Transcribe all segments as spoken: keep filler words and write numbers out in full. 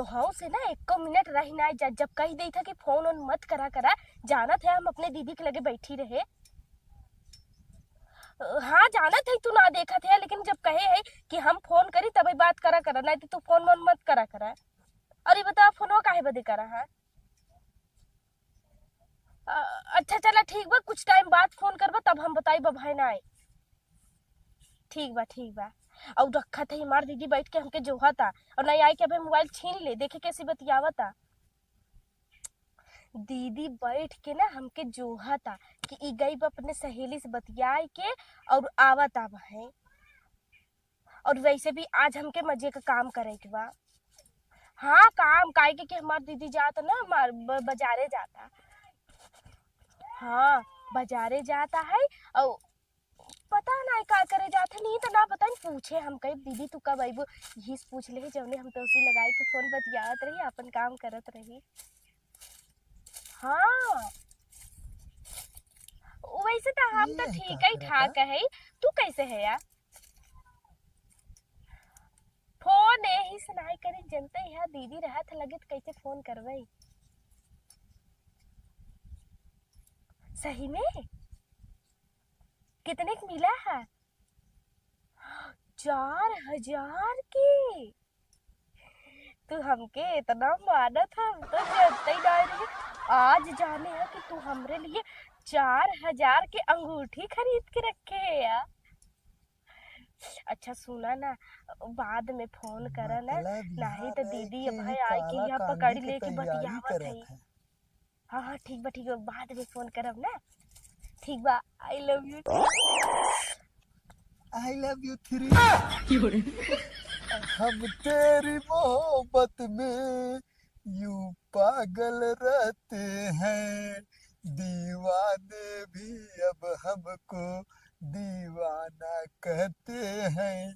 तोहउ से ना एको मिनट रही ना जा, जब कहि देइ था कि फोन ओन मत करा करा, जानत है हम अपने दीदी के लगे बैठी रहे। हाँ, जानत है तू ना देखत है, लेकिन जब कहे है कि हम फोन करी तबे बात करा करा, नाहीं तो तू फोन वोन मत करा करा। अरे बता, फोनवा काहे बदे करा है? अ-, अच्छा चला ठीक बा, कुछ टाइम बाद फोन करबा तब हम बताइब भाई ना आए। ठीक बा, ठीक बा। अउर रखत है हमार दीदी बैठ के हमके जोहता, अउर नाहीं आए के अबे मोबाइल छीन ले, देखे कैसे बतियावता। दीदी बैठ के ना हमके जोहता कि ई गई बा अपने सहेली से बतियाए के अउर आवत आवा है। अउर वैसे भी आज हमके मजे का काम करे के बा। हाँ, काम काहे के कि हमार दीदी जात ना, हमार ब-, बजारे जाता। हाँ, बजारे जाता है अउर पता ना का करे जात है, नहीं तो ना बताइन, पूछे हम कही, "दीदी तू कब अइबू?" यही से पूछ ले, जौने हम तोसी लगाई के फोन बतियावत रही, अपन काम करत रही। हाँ, वैसे तो हम तो ये ठीक का ही करत ठाक है। है, तू कैसे है यार? फोन यही से नाई करी, जनते यहाँ दीदी रहत लगे तो कैसे फोन करबे? सही में? कितने के मिला है? चार हजार के? तू हमके इतना मानत है, हम तो जानते ही ना रही। आज जाने है कि तू हमरे लिए चार हजार के अंगूठी खरीद के रखे है यार। अच्छा सुना ना, बाद में फोन करा ना, मतलब नाहीं तो दीदी अब है आई कि यहाँ पकड़ लेके बतियावत है। हाँ, हाँ, ठीक बा, ठीक बा, बाद में फोन करब ना। ठीक बा, I love you। I love you three। हम तेरी मोहब्बत में यूं पागल रहते हैं, दीवाने भी अब हमको दीवाना कहते हैं।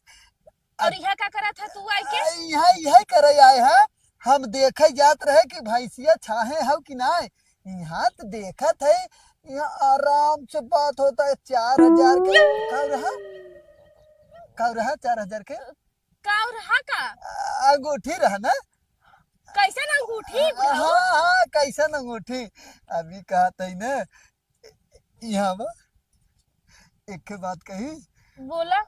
अउर यहाँ का करत है तू आइके? आ, यहाँ यही करे आए हैं। हम देखे जात रहे कि भैंसिया छाहे हउ कि नाय। यहाँ तो देखत है, यहाँ आराम से बात होता है। चार हजार के का रहा? का रहा चार हजार के? का रहा का? आ, अंगूठी रहा ना? कैसन अंगूठी, आ, बुढ़ऊ? हाँ, हाँ, कैसन अंगूठी? अभी कहत है ना, यहाँ बा, एक ठे बात कही। बोला।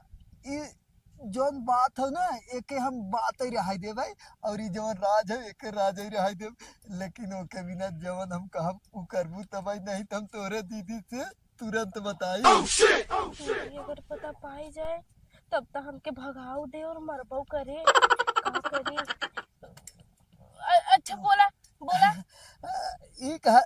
ई जौन बात हो ना, एके हम बात ही रहाई देबै, अउर ई जौन राज है, एके राज ही रहाई देब। लेकिन ओके बिना जौन हम कहब, उ करबू तबै, नहीं तो हम तोरे दीदी से तुरंत बताई। दीदी अगर पता पाई जाए, तब तो हमके भगाऊ दे अउर मरबो करे। का करी? अ-, अच्छा, बोला, बोला। ई कहा,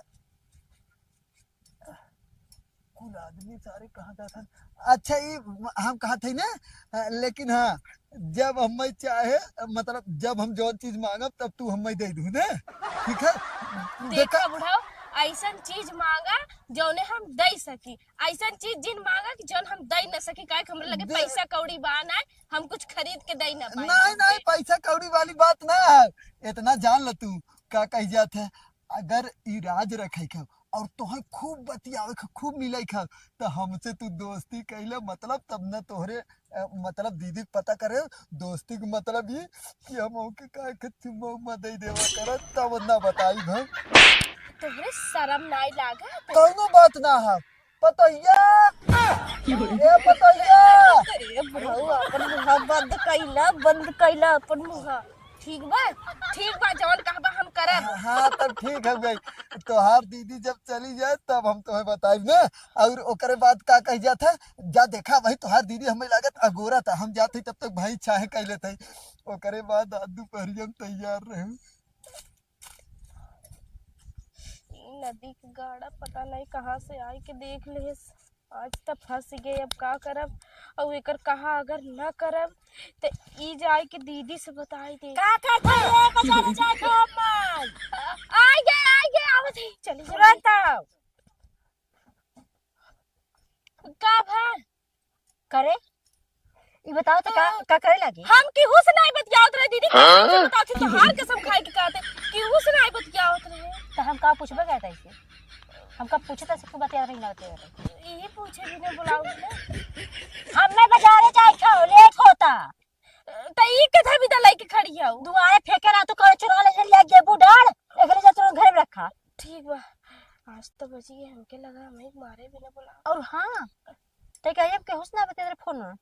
कुल आदमी सारे कहाँ जात हन? अच्छा, ई म-, हम कहत हई ना, अ, लेकिन हाँ, जब हम्मे चाहे, मतलब, जब हम जौन चीज मांगब, तब तू हम्मे दे दू ना, ठीक है? देखा देखा बुढ़ऊ, ऐसन चीज मांगा, जौने हम दे सकी, ऐसन चीज जिन मांगा कि जौन हम दे न सकी, काहे कि हमरे लगे दे- पैसा कौड़ी बा ना, हम कुछ खरीद के दे न पाई। नहीं, नहीं, पैसा कौड़ी वाली बात ना है, इतना जान ल तू, का कही जात है, अगर ई राज रखे के अउर तोहे खूब बतियावे के, खूब मिले के, तो हमसे तू दोस्ती कैले, मतलब, तब न तोहरे, अ, मतलब, दीदी के पता करे, दोस्ती के मतलब ई कि हम ओके काहे के चुम्मा उम्मा दे देवा करत, तब न बताई हम। तोहरे शरम नाई लागत? कौनो बात ना है। पतोहिया, ए पतोहिया। अरे बुढ़ऊ, अपन मुँह बंद कैला, बंद कैला अपन मुँह। ठीक बा, ठीक बा, जौन कहबा हम करब। हाँ, तब ठीक है भाई। तोहार दीदी जब चली जाए तब हम तोहे बताइब ना। अउर ओकरे बाद का कही जात है, जा देखा भाई, तोहार दीदी हमें लागत अगोरत है, हम जात ही तब तक भाई चाहे कह लेते हैं। ओकरे बाद आज दोपहरिया में तैयार रहे। ई नदी के गाड़ा पता नहीं कहाँ से आई के देख लेस। आज त फंस गए, अब का करब? अउ एकर कहा अगर न करब त ई जाए के दीदी से बताई दे। का करत है रे, बजारे जाए के हम? आ, आइ गए, आइ गए, आवत है, चली जल्दी। तुरंत आओ। का भा? करे? ई बताओ तो का, हाँ। का करे लागी? हम केहू से नाई बतियावत रहे दीदी, हाँ? कसम से बताओ, तोहार कसम खाए के कहते, केहू से नाई बतियावत रहे। तो हम का पूछबे करता इसे? हम का पूछे था, सिर्फ बतियावत रही ना बतियावत रही। यही पूछे भी ना बुलाओ ना। अब मैं बजारे जाए छो, लेट होता। त ई कथा भी त लइके खड़ी हऊ। दुआरे फेंके रहा तो करे चुरा ले तो बची है, हमके लगा हमें मारे बिना बोला। और हाँ, ते कहिए अब केहू से ना बतियात रहे फोन में,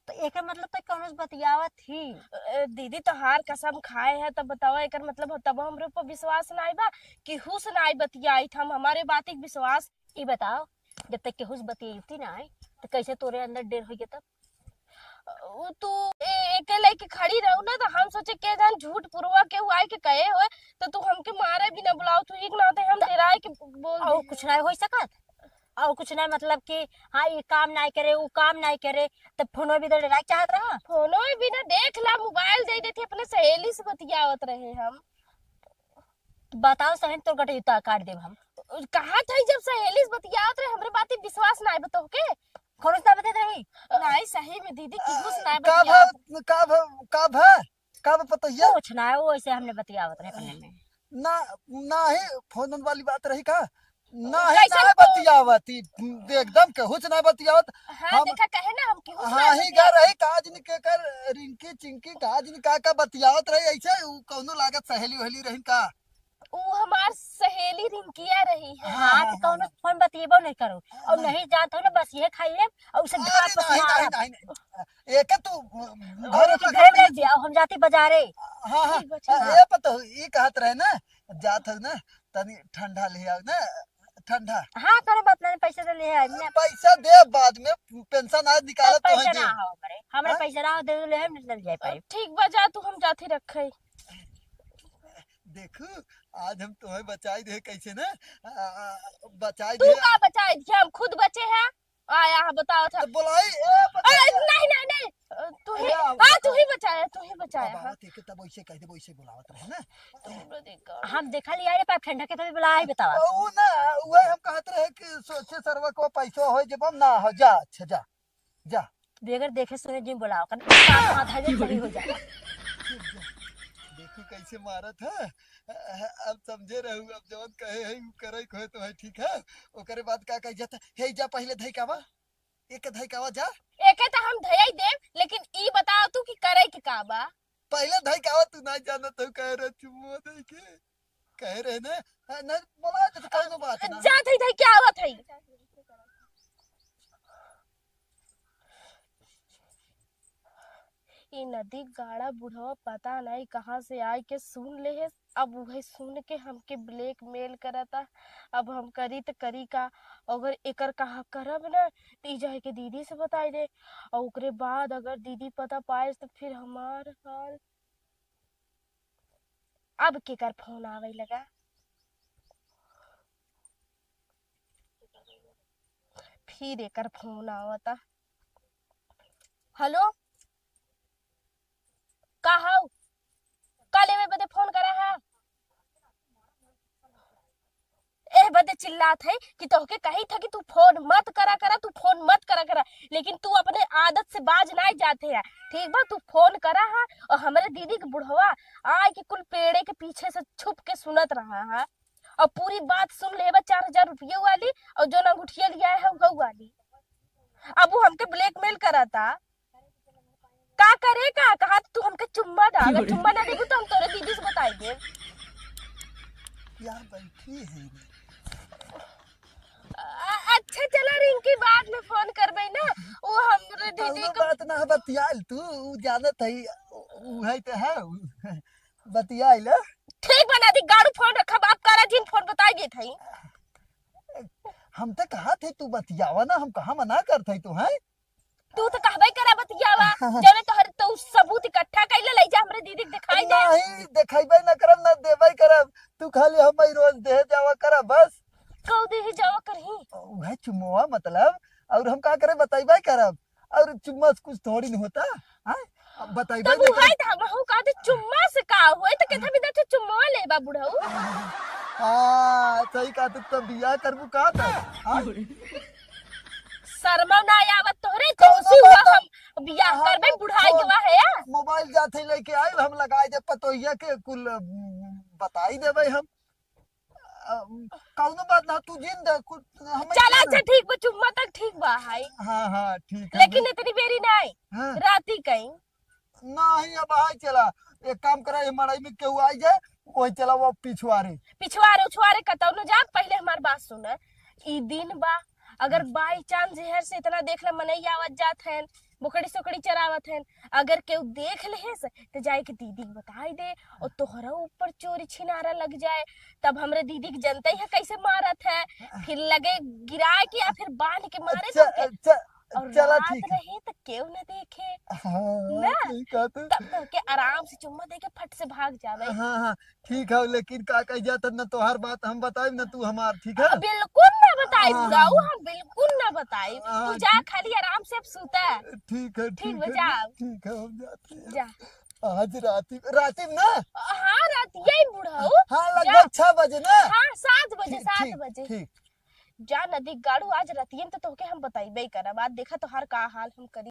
तो एकर मतलब तो कौनो से बतियावत ही। ए, दीदी, तोहार कसम खाए है, तब बताओ, एकर मतलब हो, तब हमरे ऊपर विश्वास ना आइबा, केहू से ना आई बतियाई हम, हमारे बात के विश्वास। ई बताओ, जब तक केहू से बतियाती ना आई, तो कैसे तोरे अंदर डर होइए तब? उ तू ए-, एके लेके खड़ी रहू ना, तो हम सोचे के जान झूठ पुरवा के उ आए के कहे होए, तो तू हमके मारे भी ना बुलाओ, तू एक नाते हम डेराए के बोल और दे। कुछ नहीं हो सकत, और कुछ नहीं, मतलब कि हाँ, ये काम नहीं करे, वो काम नहीं करे, तो फोनो भी तो डेराए चाहत रहा। फोनो भी ना, देख ला, मोबाइल दे देती, अपने सहेली से बतियावत रहे हम। बताओ सही, तो गटई तो काट देब हम। कहा था जब सहेली से बतियावत रहे, हमरे बात पे विश्वास ना आए, बताओ के? कौन सा बतियात रही? नहीं, सही में दीदी, केहू से ना का बतियावत। भा, का भा, का भा, का भा पतोहिया? कुछ ना, वो ऐसे हमने बतियावत रहे अपने में। ना, ना ही फोन वाली बात रही का? ना ही कैसे ना फोन? बतियावत, ई एकदम केहू से ना बतियावत। हाँ, हम देखा, कहे ना हम केहू से हाँ ना ही बतियावत। गा रही, का जनी के कर रिंकी चिंकी, का जनी का का बतियावत रही, ऐसे उ कौनो लागत सहेली वहेली रही का? उ हमार सहेली रिंकिया रही है। हाँ, हाँ, तो हाँ, कौनो हाँ। फोन बतियेबो नहीं करो। और नहीं। नहीं जानत हो ना, बस ये खाई लेब और उसे अरे धाप नहीं, नहीं, मारब। नहीं, नहीं। एके तू, और घर तू का घर काम ले दिया, हम जाती बाजारे। हाँ, हाँ। ठीक बा, ठीक बा। ए पतोहू, ई कहत रहे ना, जात हो ना, तनी ठंडा ले आओ ना, ठंडा। हाँ, कौनो बात नहीं, पैसा तो ले आए ना। पैसा दे बाद में, पेंशन आज निकालत तो है पैसा दे। ना हो हमरे, हमरे हाँ? पैसा ना हो, दे ले हम निकल जाए पाए। ठीक बा, जा तू, हम जाती रखे। देखू, आज हम तुम्हें बचाई दे कैसे ना, आ, आ, बचाई तू दे। का बचाई दे, हम खुद बचे हैं। आया है, बताओ था। तो बुलाई, ए, पता अरे, नहीं। नहीं, नहीं, नहीं। अ, तू ही, अरे, आओ, हाँ, तू आओ। ही बचाया, तू ही बचाया, अब हाँ। आवत है कि तब वैसे कह दे, वैसे बुलावत रहे ना। हम देखा लिया रे पाप ठंडा के तभी बुलाया ही बतावा। वो ना, वह हम कहत रहे कि सोचे सरवा को पैसा हो जब हम ना हो, जा, अच्छा, जा, जा। बेगर देखे सुने जिन बुलाओ, कर आधा दिन सही हो जाए। देखू कैसे मारत है। अब समझे रहू, अब जवन कहे है, उ करे के होए तो है, ठीक है। ओकरे बाद का कही जाता, "हे जा, पहिले धई के आवा, एक धई के आवा जा।" एके त हम धई देब, लेकिन ई बताओ तू कि करे के का बा? पहिले धई के आवा, तू ना जानत हो, कहे रहे चुम्मा दे के, कहे रहे ना, हाँ, ना बोला तो कौनो बात ना। जात है, धई के आवत है। ई नदी गाड़ा बुढ़वा पता नहीं कहाँ से आइ के सुन लेहे। अब उहे सुन के हमके blackmail करता। अब हम करी त करी का? अगर एकर कहा करब ना, त ई जाए के दीदी से बताई दे, और ओकरे बाद अगर दीदी पता पाए त फिर हमार हाल। अब केकर फोन आवे लगा? फिर एकर फोन आवता। हेलो, का हौ? का लेवे बदे फोन करा है? एह बदे चिल्लात है कि तोहके कही था कि तू फोन मत करा करा, तू फोन मत करा करा, लेकिन तू अपने आदत से बाज नाई जाते है। ठीक बा, तू फोन करा है और हमरे दीदी के बुढ़वा आए के कुल पेड़े के पीछे से छुप के सुनत रहा है और पूरी बात सुन लेबा चार हजार रुपये वाली और जौन अंगूठिया लिया है उ वाली। अब वो हमके blackmail करता। का करे का? कहा तू हमके चुम्मा दा, अगर चुम्मा ना देबू तो हम तोरे दीदी से बताई देब। यार बैठी है रे। अ-, अच्छा चला रिंकी, बाद में फोन करबे ना। वो हमरे दीदी कौनो को बात ना है, बतियाल तू, उ जानत है, उ, उ है तो है, उ, बतियाल। ठीक बना दी, गाड़ू फोन रखब, आप करा जिन फोन बताई देत है। हम तो कहा थे तू बतियावा ना, हम कहाँ मना करत है तू, हैं? तू तो कहबे करा बतियावा, जौने तोहर तो सबूत इकट्ठा कइले लई जा हमरे दीदी के दिखाई दे। नहीं, देखाइबे ना करब, ना देबे करब। तू खाली हम ही रोज देहे जावा करा बस। कौ देहे जावा करही? उहे चुमवा मतलब, और हम का करे बतइबे करब। और चुम्मा से कुछ थोड़ी न होता, हाँ? अब बतइबे तब ना उहे करब। त हमहू कहते चुम्मा से का होए, त केथा बिदा थे चुम्मा लेबा बुढ़ऊ। हाँ, सही कहा तू, तब बियाह करबू का त, हाँ? शर्मा ना आवत तोहरे, कौनो तोसी हुआ बात ना। हम बियाह हाँ, करबे, बुढ़ाई फोन, गवा है या? मोबाइल जाते लेके आइल, हम लगाए दे पतोहिया के कुल, अम, बताई देबे हम। अम, कौनो बात ना, तू जिन दे, कुछ हम चला, अच्छा, ठीक बा, चुम्मा तक ठीक बा, हाय। हाँ, हाँ, ठीक है, लेकिन मैं इतनी बेरी नहीं, हाँ। राती कहीं। नहीं, अब आई चला, एक काम करा, ये मड़ई में केहू आई जाए, वही चला वो पिछुआरे। पिछुआरे उछुआरे कतौ न जा, पहिले हमार बात सुन। ई दिन बा, अगर by chance जहर से इतना देख ले मनई आवत जात हैं, बोकड़ी सोकड़ी चरावत हैं, अगर केहू देख लेहेस त जाए के दीदी के बताई दे और तोहरा ऊपर चोरी छिनारा लग जाए, तब हमरे दीदी के जनते है कैसे मारत है, फिर लगे गिराए के या फिर बांध के मारे अच्छा, तोके। अच्छा, और चला रात ठीक है। रहे त केहू न देखे। हाँ, ना? ठीक है तो। तब तोके आराम से चुम्मा दे के फट से भाग जावे। हाँ, हाँ, ठीक है, लेकिन का कही जात न तोहार बात हम बताइब न तू हमार, ठीक है? बिल्कुल ना बताइब हाँ, बुढ़ऊ, हाँ। हम बिल्कुल ना बताइब। हाँ, तू जा ठीक। खाली आराम से अब सूता। ठीक है, ठीक ठीक बा, है, जा। ठीक है, हम जाते हैं। जा। आज राती, राती में ना? हाँ, रात यही बुढ़ऊ। हाँ, जा। लगभग छह बजे ना? हाँ, सात बजे, ठीक, सात ठीक, बजे। ठीक। जा नदी गाड़ू, आज रातियन तो तोहके हम बताइबे करब। आज देखा तोहार का हाल हम करी।